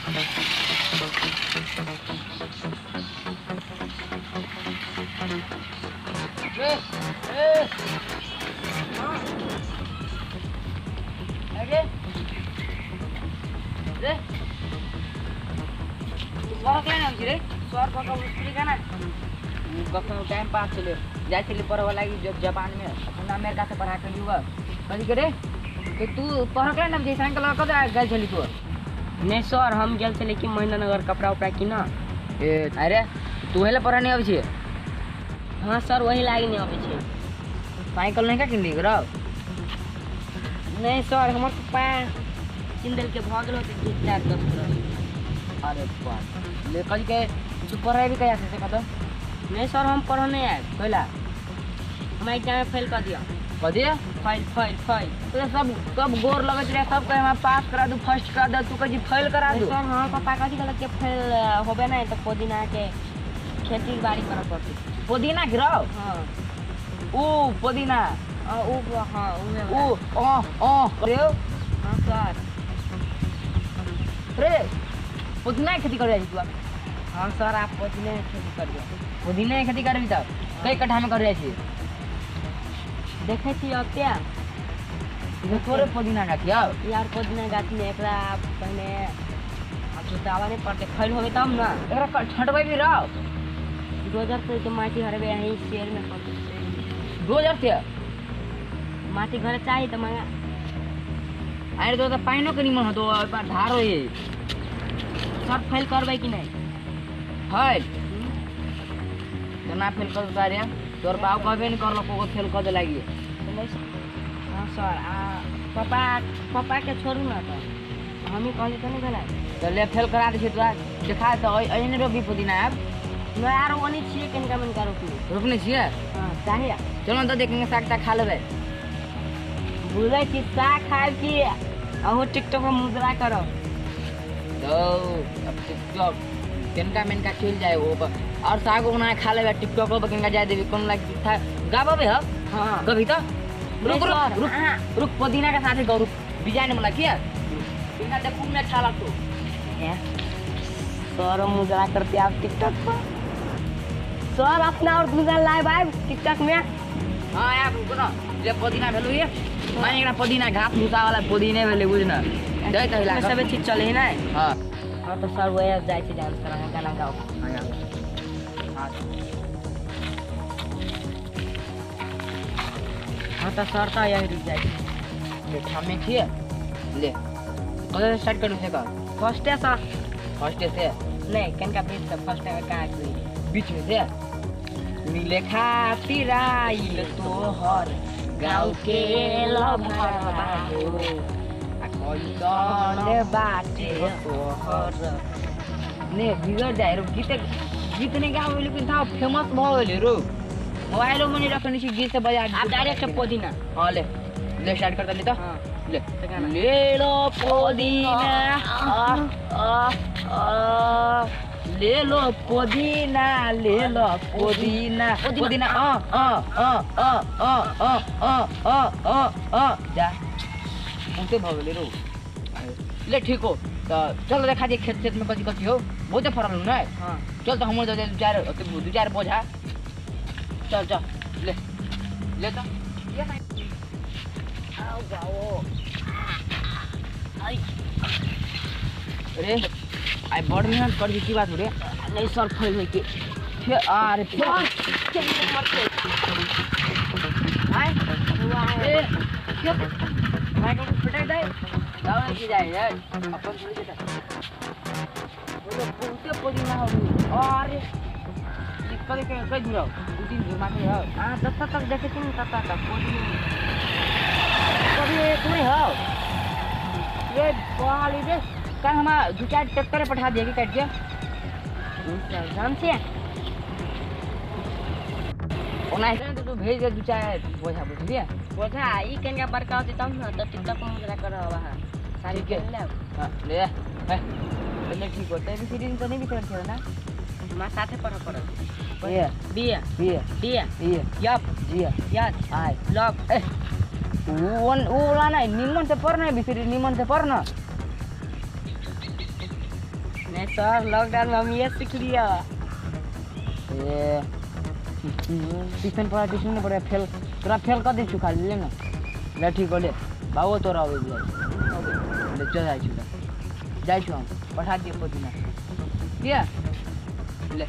रे ए हां अरे रे सर के नाम रे सर कका स्कूल का ना कखनो टाइम पास चले जाय छली पढ़वा लागि जापान में अपन अमेरिका से पढ़ा के लियो कथी करे तो तू पढ़ के नाम जे साइकिल लऽ के गेल छली तू। नहीं सर हम गेल छली कि महेंद्रनगर कपड़ा उपड़ा किना। ए अरे तू हेले पढ़ा नहीं आबै छी। हाँ सर वही लागि नहीं आबै छै। साइकिल नहीं का किनली रौ? नहीं सर हमर पप्पा किन देल के भऽ गेल होतै 2 4 10 बरस। अरे बाप ले कथी के तू पढ़ाई भी कहिया से कत? नहीं सर हम पढ़ नहीं आए। कैला? हम एग्जाम में फेल कर दिया। कर दिया? फेल फेल फेल तो सब सब गोर लगत रहे सब कहे हम पास करा दू फर्स्ट करा दू तू कहि फेल करा दू। सर हाँ पापा कथी कहलक के फेल होबे नहीं तो पुदीना के खेती बाड़ी करऽ पड़तै। पुदीना गिराओ? हाँ ऊ पुदीना ऊ हाँ ऊ ओ ओ रे। हाँ सर रे पुदीना के खेती करे जाइ तू? हाँ सर आप पुदीना के खेती करियो। पुदीना के खेती करबी तब कई कट्ठा में करे जाइ छी? देखै छी ओते थोड़े पुदीना गाछी आउ यार पुदीना गाछी में एकरा पहिने आब जोतावा नहीं पड़तै फैल होबे तब ना। एकरा छटबै भी रहो डोजर से के माटी हरबे यहीं शेर में पड़तै। डोजर से माटी घरे चाही त मंगा। अरे तो पाइनो के निमन होतो धार होई। सर फेल करबै कि नहीं? फैल केना फेल कर रे तोर बाप कहबे नहीं करलो को फेल कर दे लागी। हाँ सर आ पापा पापा के छोड़ू ना तो हमी कहली तो नहीं भेलै तो ले फेल करा दे तोरा देखा तो एहने रोपी पुदीना आब न यार ओनी छियै कनिका मनका रोपने रोपने छियै। हां चाही चलो तो देखेंगे साग ता खा लेबै। बुझै छी साग खायब कि अहूँ टिकटॉक में मुद्रा करब तो अब टिकटॉक कनिका मनका चलि जाए वो और सागो बना खा लेबै टिकटॉक पर कनिका जाय देबी कोन लाग गाबबे हम। हां कभी तो रुक रुक रुक रुक पुदीना के साथे गौ रुक डिजाइन वाला किया बिना देखू में अच्छा लगतो। सर मुद्रा करते आप टिकटॉक पर सर अपना और दूसरा लाइव आए टिकटॉक में। हां यार रुको ना जे पुदीना भेलु ये माने एकरा पुदीना घास भूसा वाला पुदीने भेलै बुझना जय तहिला सब चीज चले ना। हां हां तो सर वही जाय छी डांस करा गाना गाओ। हां हां तो सर तो यही रुक जाय ले ठामे छियै ले कतऽ स्टार्ट करू से का फर्स्ट है सर फर्स्ट से नहीं कनका बीच से फर्स्ट में कहां कोई बीच में से मिले खातिर आइल तोहर गाँव के लभरवा हो आ कैसन बाटे तोहर ने बिगड़ जाए रो गीत गीत नहीं गावे लेकिन था फेमस भ गेलै रो मोबाइलो में नहीं रखने छी गीत से बजा आप डायरेक्ट पुदीना। हां ले ले स्टार्ट कर दे तो। हां ले ले लो पुदीना आ आ आ ले लो पुदीना ले लो पुदीना पुदीना आ आ आ आ आ आ आ आ आ आ जा बहुते भ गेलै रो ले ठीक हो तो चल देखा जे खेत खेत में कथी कथी हो बहुते फरल हो ना। हां चल तो हमर दू चार बोझा चल चल ले ले तो आओ गाओ आई अरे आई बड़ मेहनत कर की बात हो रे। नहीं सर फेल होई के अरे आए ए साइकिल फटक दे दावे की जाए यार अपन थोड़ी जेता बोलो बहुते पुदीना हो अरे कभी कभी कई दूर दू तीन दूर माथे हो। हां जब तक देखे छी तब तक पुदीना कभी एक नहीं हो ये बाली रे कल हम दू चार ट्रैक्टर पठा दिए कि काट के जान छियै ओना ऐसे तो तू भेज दे दू चार बोझा बुझलिए बोझा ई कनिका बड़का होतै तब न त टिकटॉक में मुद्रा करब अहाँ सारी ठीक है। हां ले ए ले ठीक होतै एबीसीडी तो नहीं बिसरल छियै ना हमरा साथे पढ़ऽ पड़त। A B B D E F G H I love ए वन ऊ वाला नहीं निमन से पढ़ ना एबीसीडी निमन से पढ़ ना। नहीं सर, लॉकडाउन में हम ये सीख लिया। ए ट्यूशन पढ़ा, ट्यूशन नहीं पढ़ा, फेल तोरा फेल कर दै छु खाली। ले ना, ले ठीक हो, ले बाबू तोरा अबै जाइ, ले चल जाइ छु, जाइ छु हम, पठा दिए पुदीना। किया ले।